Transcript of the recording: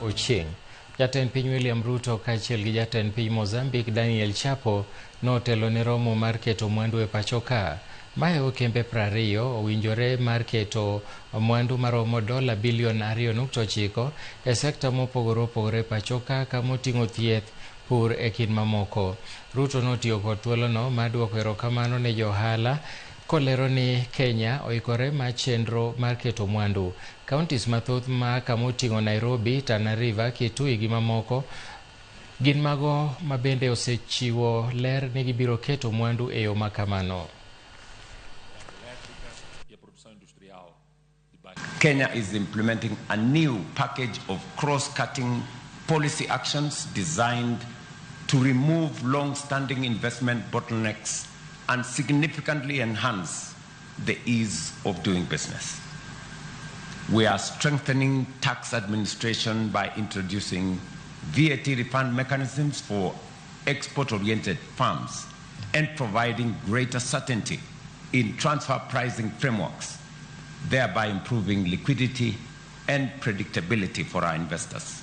Ochieng. Jatend piny William Ruto kaachiel gi jatend piny Mozambique Daniel Chapo notelo ne romo mar keto mwandu e pacho ka. Mahewo kembe 20 owinjore mar keto mwandu maromo dola bilion 2.9 e sekta mopogore opogore e pacho ka kamoting'o thieth, pur e kind mamoko. Ruto notiyo kod thuolono mar duoko erokamano ne johala kolero ni Kenya oikore mar chenro mar keto mwandu. Counties mathoth ma kamoting'o Nairobi, Tana River, Kitui gi mamoko gin mago ma bende osechiwo ler ni gibiro keto mwandu e yo ma kamano. Kenya is implementing a new package of cross-cutting policy actions designed to remove long-standing investment bottlenecks and significantly enhance the ease of doing business. We are strengthening tax administration by introducing VAT refund mechanisms for export-oriented firms and providing greater certainty in transfer pricing frameworks, thereby improving liquidity and predictability for our investors.